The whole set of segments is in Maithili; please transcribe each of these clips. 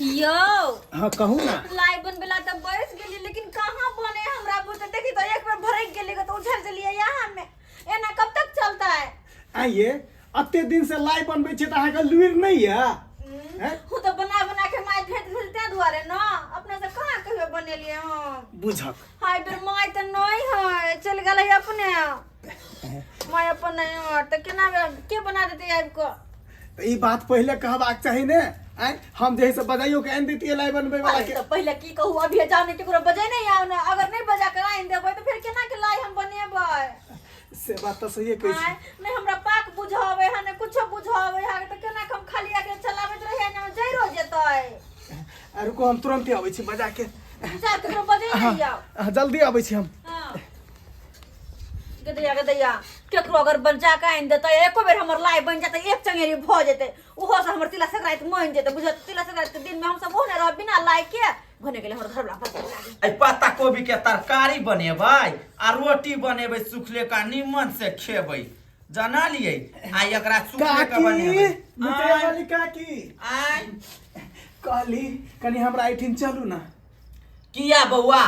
यौ। हाँ, कहू ना। लाई बनबेला तऽ बैस गेली, लेकिन कहाँ बने हमरा बुते। देखी तो एक बेर भरक गेली तो उझल देलिए यहाँ में। एना कब तक चलता है? आइए, अते दिन से लाई बनबै छी तऽ अहाँके लुरि नहि यऽ? हैं? हूँ तो बना बना के माय भेट भेल ते दुआरे न, अपने से कहाँ कहियो बनेलिए हम। बुझक। हाय बेर माय तऽ नहीं है, चल गेलै अपने माय अपन नहीं है तऽ केना के बना देते आबि कऽ? तऽ ई बात पहिले कहबाक चाही ने। आँय, हम जे है से बजाइयो के आनि दैतियै लाई बनबै वाला अरे के। तऽ पहिले की कहू, अभी जाओ ने केकरो बजे नहीं आओ ने। अगर नहीं बजा के आनि देबै तऽ फेर केना के लाई हम बनेबै? से बात तऽ सहिए कहै छी। आँय, नहीं हमरा पाक बुझावे है, नहीं कुछो बुझावे है, तऽ केना के हम खाली आके चलाबैत रहियै ने, जइरो जेतै। आ रुको, हम तुरन्ते अबै छी बजा के। जा, केकरो बजे नहीं आओ। हाँ, जल्दी अबै छी हम। हाँ। गदैया गदैया, केकरो अगर बन जा के आनि देतै, एको बेर हमर लाई बनि जेतै, एक चंगेरी भऽ जेतै, ओहो से हमर तिला संक्रांति मानि जेतै। बुझत, तिला संक्रांति के दिन में हमसब ओहने रहब बिना लाई के। भने गेलै हमर घरवला बच्चा लागे। एहि पत्ता कोबी के तरकारी बनेबै आ रोटी बनेबै सुखले का, निमन से खेबै, जानलियै? आ एकरा सुखले के काकी बनेबै। मिठाई वाली काकी। आय। कहली कनि हमरा एहिठिन चलू ना। किया बौआ,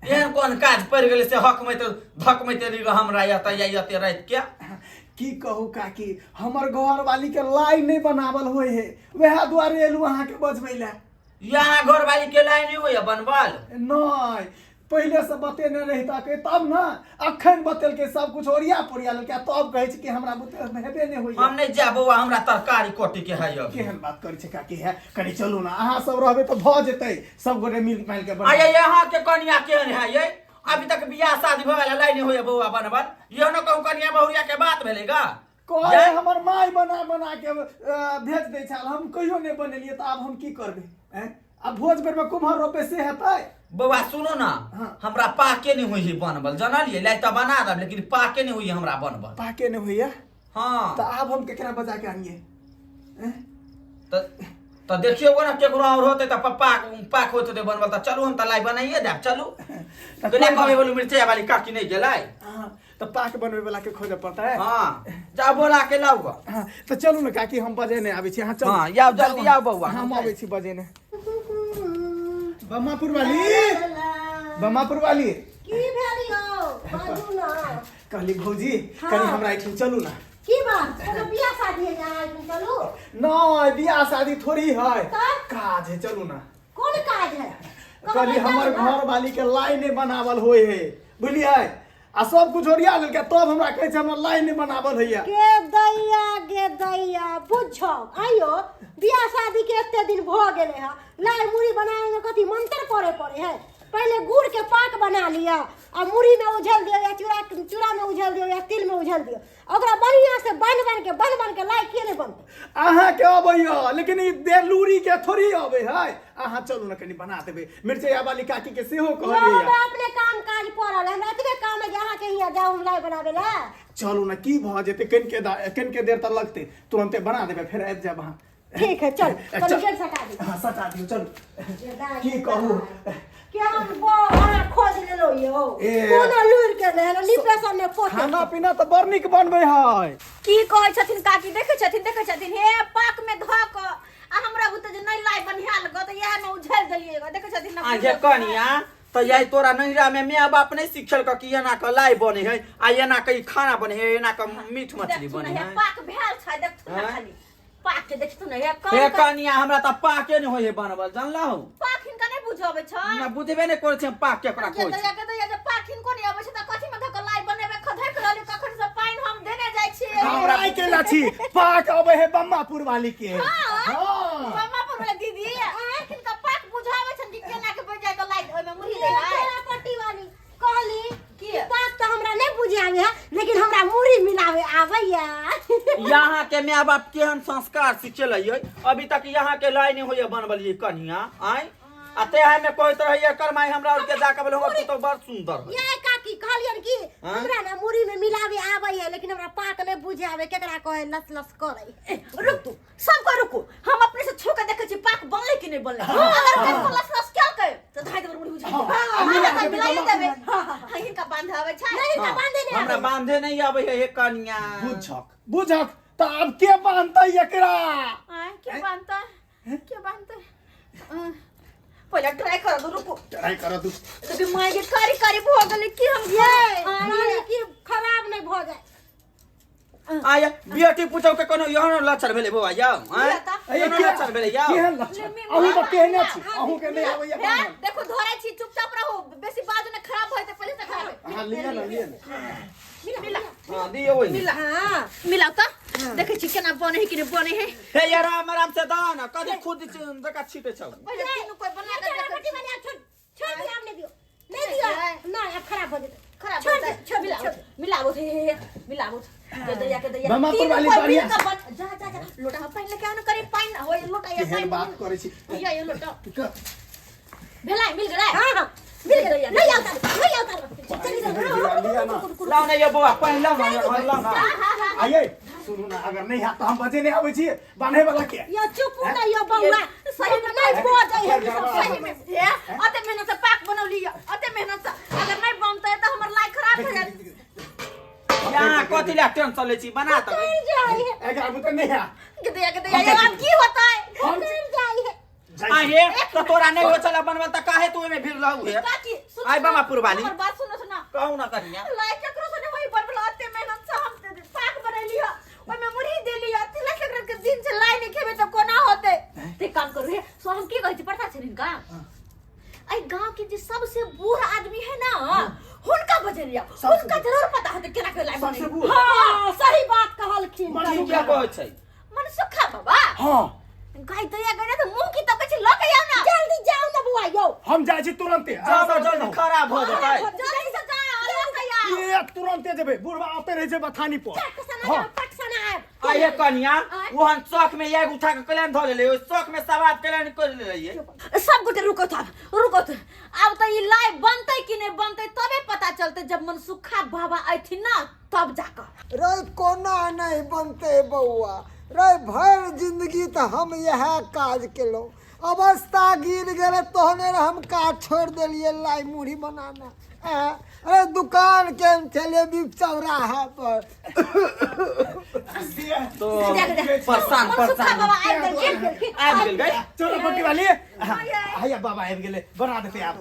एहन कोन काज पड़ि गेलै से हकमैत धकमैत एली गऽ हमरा एतऽ या एते राति के? की कहू काकी, हमर घर वाली के लाई नहीं बनावल होय है, वएह दुआरे एलू अहाँके बजबै लए। यहाँ घरवाली के लाइ नहि होइए बनबल? नहीं, पहिले से बतेने रहिता के तब ना। अखन बतेलकै, सब कुछ ओरिया पोरिया लेलकै आ तब कहै छै कि हमरा बुते हेबे नहि होइए। हम नहि जायब बौआ, हमरा तरकारी कटे के है अभी। केहन बात करै छै काकी है, कनि चलू ना, अहाँ सब रहबै तऽ भऽ जेतै, सब गोटे मिल माइल के बना। आये, यहाँ के कनिया केहन है ये? अभी तक बियाह शादी भऽ गेल, लाइ नहि होइए बौआ बनबल। इहो न कहू कनिया बहुरिया के बात भेलै गा। कहे हमर माय बना बना के भेज दै छल, हम कहियो नहि बनेलियै, तऽ आब हम की करबै? आँय? आब भोज बेर में कुम्हर रोपे से हेतै? बौआ सुनो ना। हाँ। हमरा पाके नहि होइ है बनबल, जानलियै? लाइ तऽ बना देब, लेकिन पाके नहि होइ है हमरा बनबल। पाके नहि होइए? हाँ। तऽ आब हम केकरा बजा के आनियै? आँय? तऽ देखियौ ने, केकरो और होतै तऽ पप्पा पाक होइत होतै बनबल, तऽ चलू, हम तऽ लाइ बनाइए देब, चलू। तऽ तऽ कोइ कहबै बोलू, मिरचाइ वाली काकी नहि गेलै? हाँ, तऽ पाक बनबै वाला के खोजऽ पड़तै। हाँ, जाओ बोला के लाउ गऽ। हाँ, तऽ चलू ने काकी, हम बजेने आबै छी, अहाँ चलू। हाँ, आउ, जल्दी आउ बौआ। हम आबै छी बजेने। बम्मापुर वाली, बम्मापुर वाली। की भेल यौ? बाजू ना। कहली भौजी, हाँ। कनि हमरा एहिठाम चलू ना। की बात, कोनो बियाह शादी है जे अहाँ एहिठाम चलू? नहीं, बियाह शादी थोड़ी है। तऽ? काज है, चलू ना। कोन काज है? कहली हमर घर वाली के लाई नहीं बनावल होय है, बुझलियै? आ सब कुछ ओरिया लेलकै, तब हमरा कहै छै हमरा लाई नहीं बनावल होइया। गे दैया, गे दैया, बुझौ आइयो बियाह शादी के एते दिन भऽ गेलै हँ, लाई मुड़ी बनावे में कथी मंत्र पढ़े पड़े है? पहले गुड़ के पाक बना लिअ आ मुड़ी में उझल दियौ, या चूड़ा चूड़ा में उझल दियौ, या तिल में उझल दियौ, ओकरा बढ़िया से बन बन के बन बन के लाई किए नहीं बनतै? अहाँके अबैया, लेकिन ई बेलूरी के थोड़ी अबै है। अहाँ चलू ने, कनि बना देबै। मिरचैया वाली काकी के सेहो यौ, कहलियै। हमरा अपने काम काज पड़ल है, हमरा एतबे काम है जे अहाँके हियाँ जाउ हम लाई बनाबै लए? चलू ने, की भऽ जेतै? कनिके कनिके देर तऽ लगतै, तुरन्ते बना देबै, फेर आबि जायब अहाँ। ठीक है, चल। चल। चल, गेट सटा दी। हाँ, सटा दियौ, चलू। की कहू? केहन बड़ खोज लेलो यौ। ए। कोनो लुरि के नहि, लिपे सब ने पोते। खाना पीना तऽ बड़ नीक बनबै है। की कहै छथिन काकी? देखै छथिन, देखै छथिन, हे पाक में धऽ कऽ आ हमरा बुते जे नहि लाई बन्हायल गऽ, तऽ इएह में उझेल देलियै गऽ, देखै छथिन ने? आ ये कनिया, तऽ यही तोरा नैहरा में माय बाप नहीं सिखेलक कि एना के लाई बने है आ एना के ई खाना बने है, एना के मीट मछली देखथुन बने हे है? पाक भेल छै, देखथुन ने। आँय? खाली पाक के देखथुन ने, हे हे कन कनिया, हमरा तऽ पाके नहि होइ है बनबल, जानलहु? पाक हिनका नहि बुझबै छै। हमरा बुझबे नहि करै छै हम पाक केकरा के कहै छै। दैया, के दैया, जे पाक हिनको नहि अबै छै तऽ कथी में धऽ कऽ लाई बनेबै? खधकि रहलै कखन से, पानि हम देने जाइ छियै। हमरा आइ केला छी, पाक अबै है बम्मापुर वाली के। हाँ। हाँ। मामा पर वाला दीदी, हिनका पाक बुझाबै छनि कि केना के बनि जाय तऽ लाई ओहिमे मुरही दै है। पट्टी वाली कहली की? पाक तऽ हमरा नहि बुझे आबै है, लेकिन हमरा मुरही मिलावे आबैया। यहाँ के माय बाप केहन संस्कार सिखेलै? अभी तक यहाँ के लाई नहीं होइए बनबलियै कनिया। आय, आ ते में कहैत रहैए एकर माय हमरा और के जाके बोले, हमर पुतहु बड़ सुंदर है। ये काकी, कहलियन कि हाँ? हमरा ने मुरही में मिलावे आबै है, लेकिन हमरा पाक नहि बुझे आबै, केकरा कहै लस लस करै। ए, रुक तू, सबके रुकू, हम अपने से छू के देखै छी पाक बनलै कि नहि बनलै। अगर कनिको लस लस केलकै तऽ धाइ देबै मुरही बुझा। हाँ, हाँ, मिला हाँ, देबै, मिलाइए मिला देबै। हाँ, हिनका बांधे आबै छै? नहि, हिनका बांधे नहि हमरा आबै। बांधे नहीं आबै है हे कनिया। बुझक बुझक, तऽ आब के बान्हतै एकरा? आँय, के बांधतै, के बांधतै? पहिले ट्राई कर दू, रुकू। ट्राई कर दू। तो माय के कारी कारी भऽ गेलै की हम ये आय, रानी की खराब नहीं भऽ जाए। आया बेटी पुतौ के कोनो एहन लक्षण भेलै बौआ यौ आँय? तऽ। एहन लक्षण भेलै यौ। केहन लक्षण? अहूँ तऽ केहने छी, अहूँ के नहि आबैया हे, बनल। देखो धरै छी, चुपचाप रहू, बेसी बाजू ने, खराब भऽ जेतै, पहिले से खराब है। अहाँ लिअ ने, लिअ ने। मिला मिला। हँ दियौ ओहिमे। मिला। हाँ। मिलाउ तऽ देखै छी केना बनै है कि नहि बनै है। हे यार, आराम आराम से दऽ ने, कथी खुद जका छीटे छौ। पहिले तीनू कोइ बना कऽ देखै रोटी छी। बना, छोड़ छोड़ दियो, आब नहीं दियो, नहीं दियो, नहीं, अब खराब हो जेतै। खराब छोड़ हो दे, जाए। छोड़ दे, मिलाओ छोड़ दे। मिलाओ, हे हे हे, मिलाओ के दैया, के दैया। मामा तीनू वाली कोइ बढ़िया। मिल कऽ जा जा जा, लोटा में पानि लेके आउ ने, करी पानि होय लोटा या केहन पानि। बात करै छी? या ये लोटा भेलै, मिल गेलै। हाँ हाँ, मिल गया। नहीं आता, नहीं आता, चली जा। लिअ ना। लाउ ने यौ बौआ, पानि लाउ ने, लाउ ने। आइए सुनू ने, अगर नहि हैत तऽ हम बजे नहि आबै छियै बान्है वाला के। यो चुप ना यो बौआ, सही में नहीं बजै है। सही में हे, अते मेहनत से पाक बनौली, अते मेहनत से अगर नहीं बनतै तऽ हमर लाइ खराब भऽ जायत। यहाँ कथी लए टेंशन लै छी, बना तऽ। कर जाए है। एकरा बुते नहि हैत। के दैया, के दैया, ये आब की होतै? हम कर जाए है। जाइ छी। आहे तऽ तोरा नहि होइ छला बनबल तऽ काहे तू ओहिमे भीड़ रहू हे? काकी सुन। आइ बाबा पुरवाली। हमर बात सुनो, सुनो। कहू ना कनिया। लाइ केकरो से नहीं वही बनबल, अते मेहनत से हम पाक बनैली ह, ओहिमे मुरही देली ह, तिला संक्रांति के दिन से लाइ नहीं खेबै तऽ कोना होतै? ते काम करू हे, सो हम की कहै छी पता छै हिनका? एहि गांव के जे सबसे बूढ़ आदमी है ना, हुनका बजेलिया, हुनका जरूर पता होतै केना के लाइ बनै। सबसे बूढ़? हाँ, सही बात कहलखिन। मनसुख। की कहै छै? मनसुखा बाबा। हँ। गाय दैया गई तऽ मुंह की तकै छी, लऽ के आउ ना। जल्दी जाओ ना बुआ यो। हम जाइ छी तुरन्ते। जाओ ना, जल्दी खराब भऽ जेतै। जल्दी से जा, लऽ के आउ। ये तुरन्ते जेबै, बुढ़बा आते रहै छै बथानी पर। चट सना हाँ। जाओ, पट सना आब। आये कनिया, ओहन शौक में आगि उठा के कल्याण धऽ लेले, ओहि शौक में सवाद कल्याण कर लेलियै। सब गोटे रुको था, रुको था, आब तऽ ई लाइ बनतै कि नहि बनतै तबे पता चलतै जब मनसुखा बाबा अयथिन ना तब जाकऽ। रे कोना नहीं बनते बौआ रे? भरि जिंदगी तऽ हम इएह काज केलहुँ, अवस्था गिर गेलै तहने हम काज छोड़ि देलियै लाइ मुरही बनाना। आँय, अरे दुकान के छलियै बीच चौराहा पर। तो परेशान मनसुखा परेशान। बाबा आबि गेलखिन। आबि गेल गई। चलो पट्टी वाली, हैया बाबा आबि गेलै, बना देतै आब।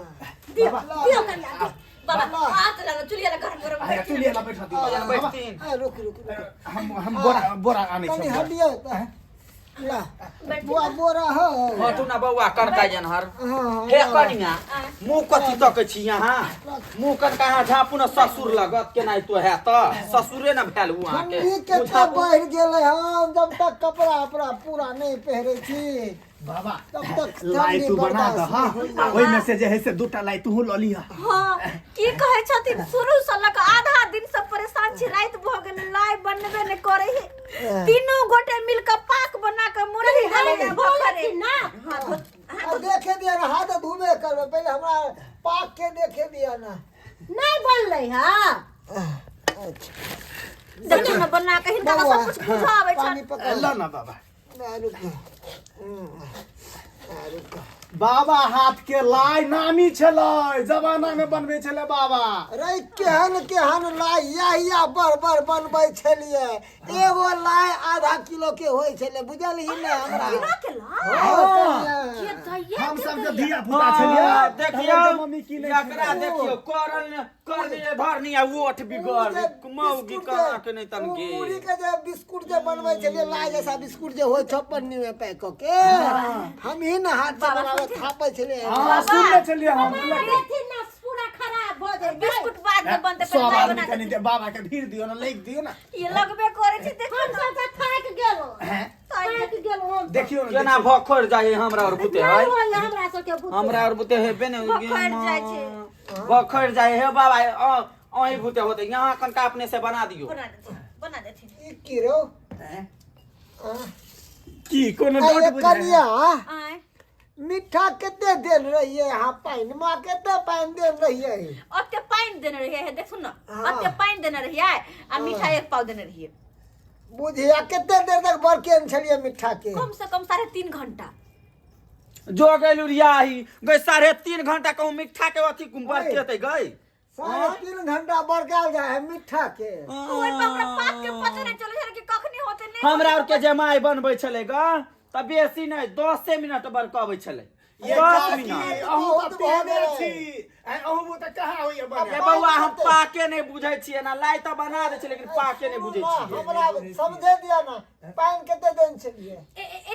दियौ बाबा। दियौ कनिया, दियौ। बाबा हाथ लगा चुलिया लगा गरम गरम। हैया चुल्ही लग बैठा दियौ बाबा। बैठथिन। आ, रुक रुक रुक। हम बोरा बोरा आनै कनि छी। हटियौ तऽ ला बुआ, बोरा हो। हटू ना बौआ, कनका जनहर। हाँ। हे कनिया, मुँह कथी तकै छी यहाँ? मुँह कनका अहाँ झाँपू ने, ससुर लगत केना तो है तऽ ससुरे ने भेल उ अहाँके। ठंडी मुँह कते झाँपू। बढ़ि गेलै हन, जब तक कपड़ा उपड़ा पूरा नहीं पहिरै छी बाबा तब तक लाइ ठंडी तू बना बर्दाश्त दह। नहीं होइए। आ ओहिमे से जे है से दूटा लाइ तूहू लऽ लिह। हाँ, की कहै छथिन, शुरू से लऽ कऽ आधा दिन से परेशान छी, राति भऽ गेल, लाइ बनबे नहि करै है। तीनू गोटे मिल कऽ पाक बना कऽ मुरही डालै भोखरे ना। आ देखे दिया ना, हाथ धोबे करबै, पहिले हमरा पाक के देखे दिया ना। नहीं बनलै हाँ। अच्छा। देखियौ ने बना कऽ, हिनका तऽ सब कुछ बुझऽ आबै पानी छनि। पकड़। ल ना बाबा। ना, रुक, आ, रुक। बाबा हाथ के लाइ नामी छलै, जमाना में बनबै छलै बाबा। रे केहन केहन लाइ या या बड़ बड़ बनबै छलियै, एगो लाइ आधा किलो के होइ छलै, बुझलही ने हमरा? किलो के लाइ? हँ, कनिया। के दैया, हम के सब जब दैया। धिया पुता छलियै हाँ, तब देखियौ जे मम्मी की नहि एकरा छलै। देखियौ, करल करनी धरनी आ ओठ उ बिगड़ जे मौगी बिस्कुट कहाँ जे- के नहीं तन उ गे। मुरही के जे बिस्कुट जे बनबै छलियै, लाइ जैसा बिस्कुट जे होइ छौ पन्नी में पैक कऽ के, हम ही ने हाथ से बनाबै थापै छलियै। हाँ, सुनने छलियै हम। देखी ना, पूरा खराब भऽ जेतै। बिस्कुट बाद में बनतै, सब पहिले लाइ आदमी बना कनि बाबा के भीड़ दियौ ने, लागि दियौ ने। ये लगबे करै छै, देखियौ हम ने। सब तऽ थाकि गेलहुँ, थाकि गेलहुँ हम। देखियौ ने। केना देखियौ। भखर जाइ हमरा और बुते नहि है। होइए हमरा सबके बुते। हमरा और बुते हेबे ने। भखर जाइ छै। भखर जाइ हे बाबा, अहीं बुते होते, यहाँ कनका अपने से बना दियौ। बना देथिन, बना देथिन। ई की रौ? की कोनो आ, डाउट ये बुझाइ? कनिया। आँय। मीठा कते देल रहियै अहाँ पानि मे? कते पानि देल रहियै? ओते पानि देने रहियै, हे देखू ने। हाँ। ओते पानि देने रहियै आ मीठा एक पाव देने रहियै। बुझिया, कते देर तक बरकेन छलियै मिठ्ठा के? कम से कम 3.5 घंटा। जो गई लुरियाही गई, 3.5 घंटा कहूँ मिठा के अथी बरकेतै गई? 3.5 घंटा बरकायल जाइ है मिठ्ठा के? ओहि पर हमरा पाक के पता नहि चलै छलै कि कखनी होतै नहि। हमरा आर के जमाई बनबै छलै ग तऽ बेसी नहि, 10 मिनट बरकबै छलै। ये दस काकी, मिनट। अहूँ बहुत तऽ तेहने भऽ गेलै। छी। आँय, अहूँ तऽ कहाँ होइए ए बनायल? बौआ हम पाके नहि बुझै छियै ना लाइ तऽ बना दै छियै लेकिन पाके नहि बुझै छियै हमरा समझे दिया ना पानि कते देने छलियै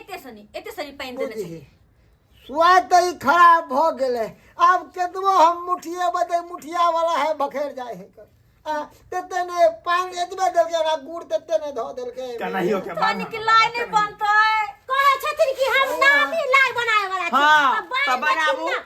एते सनी एते सनी पानि देने बुझही छै स्वाद तऽ ई खराब भऽ गेलै आब केतबो हम मुठिएबै तऽ मुठिया वाला है बखेर जाइ है आ, तेते ने पानि एतबे देलकै आ गुड़ तेते ने धऽ देलकै केनाहियो के तनी के लाइ नहि बनतै कहै छथिन कि हम नामी लाइ बनाए वाला छी हाँ, आ बन तऽ बनाबू। देथिन ना।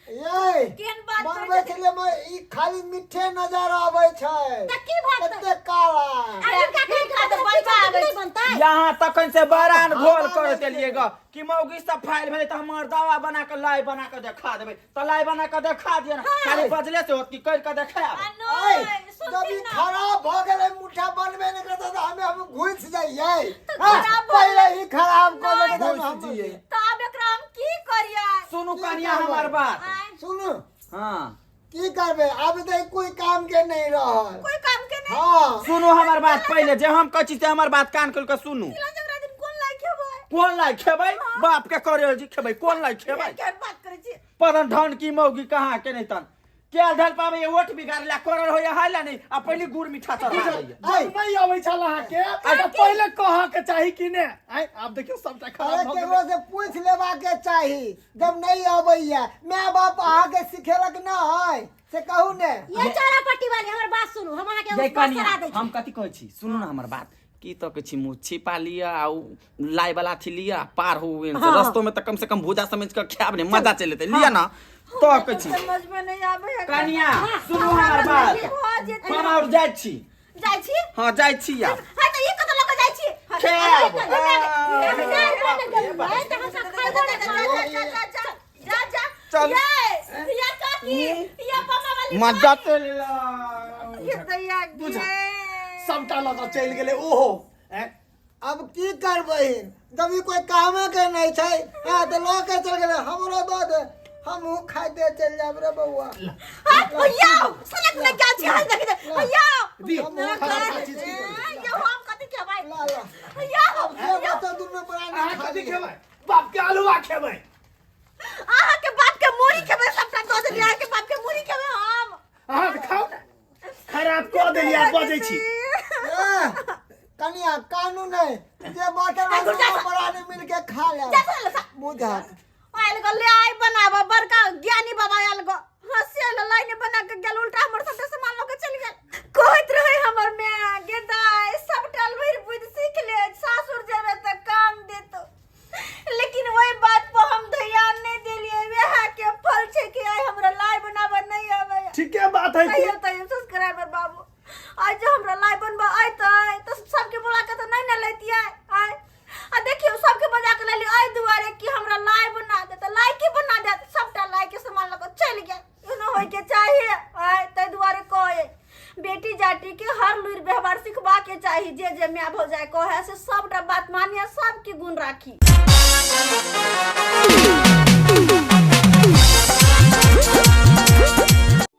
ये केहन बात करै बनबै छलियै मे ई खाली मिठे नजर आबै छै तऽ की भऽ जेतै? कते काला आ हिनका कहै हिनका तऽ छथिन बनबा कि आबै नहि छै। बनतै यहाँ तखन से बरान घोल हवा करैत नहि एलियै ग कि मौगी सब फाइल भेलै तऽ हमर दवा बना के लाइ बना के देखा देबै तऽ लाइ बना के देखा दिअ ने खाली बजले से होत कि कर के देखायब आ ऐ, नहि जब ई सुनथिन ना खराब भऽ गेलै मुठा बनबे नहि करतै तऽ हमे हम घुसि जाइयै तऽ हाँ, खराब भऽ पहिले ही खराब कऽ नहि। देलकै तऽ हम घुसि जियै। तऽ आब एकरा हम की करियै सुनू की कनिया करबै? हमर बात आँय, सुनू हाँ की करबै आब तऽ कोई काम के नहीं रहल कोई काम के नहीं हाँ सुनू हमर बात पहिले जे हम कहै छी से हमर बात कान खोल के सुनू तिला संक्रांति दिन कोन लाइ खेबै कोन लाइ खेबै बाप के करे जी खेबै कोन लाइ खेबै केहन बात करै छी परन धन की मौगी कहाँ के नहीं तन केल धल पावे ये ओठ बिगाड़ ला करल होया है ला नहीं आ पहली गुड़ मीठा चढ़ा दैया जब नहीं अबै छल अहाँके तऽ पहिले कहऽ के चाही कि ने आँय, आब देखियौ सबटा अरे खराब भऽ गेलै केकरो से पूछ लेबा के चाही जब नहीं अबैया माय बाप अहाँके सिखेलक न है से कहू ने ये चौरा पट्टी वाली हमर बात सुनू हम अहाँके ये एगो बात कनिया सलाह दै छी हम कथी कहै छी सुनू ना हमर बात की तो कहै छी मुँह छिपा लिअ आ उ लाइ वाला अथी लिअ आ पार हो एन से रस्तो में तऽ कम से कम भूजा समझ के खायब ने मजा चलि एतै लिअ ना तो कहै छी समझ में नहीं आबै है कनिया सुनू हमर बात भऽ जेतै हम और जाइ छी जाइ छी हाँ जाइ छी आब हाँ तऽ ई कतऽ लऽ कऽ जाइ छी खायब जा जा जा जा चल। ये या काकी या मामा वाली मजा चलि एलै। ये दैया गे सबटा लऽ कऽ चलि गेलै ओहो आँय, अब की करबै जब ई कोई कामे के नहीं छै हाँ तऽ लऽ के चल गेलै हमरो दऽ दे हमहूँ खाइते चलि जायब रे बौआ हाँ भैया साला कुना क्या छी हाल देख दे भैया दियौ, हमहूँ खराब चीज की करबै? ये हम कथि खेबै ला ला भैया जे बचल दुनू प्राणी अहाँ खा कथी लिअ। खेबै बाप के अलुआ खेबै अहाँ के बाप के मुरी खेबै सबटा दऽ देलियै अहाँ के बाप के मुरी खेबै हम अहाँ तऽ खाउ ने खराब कऽ देलियै आब बजै छी ए, कनिया कानू नहीं जे बचल आ, दुनू जा, जा। प्राणी मिल के खा ले जा चल सा बुझत आयल गो ले आइ बनाब बड़का ज्ञानी बाबा आयल गो हंसी आयल लाइन बना के गेल उल्टा हमर सबटा सामान लऽ के चलि गेल कहैत रहे हमर माय गे दाय सबटा लुरि बुद्धि सीख ले सासुर जेबे तऽ काम देतो लेकिन ओहि बात पर हम ध्यान नहीं देलियै वएह के फल छै कि आइ हमरा लाइ बनाबऽ नहीं आबैया ठीके बात है की कहियो तैयो सब्सक्राइबर बाबू आइ जे हमरा लाइ बनबऽ अयतै तऽ सबके बुला के तऽ नहि ने लैतियै आइ आ देखियौ सबके बजा के लेली एहि दुआरे कि हमरा लाइ बना दे तऽ लाइ के बना देत सबटा लाइ के सामान लऽ कऽ चलि गेल एना होइके चाही आइ ताहि दुआरे कहै बेटी जाटी के हर लुरि व्यवहार सिखबा के चाही जे जे माय भौजाइ कहै से सबटा बात मानिए सबके गुण राखी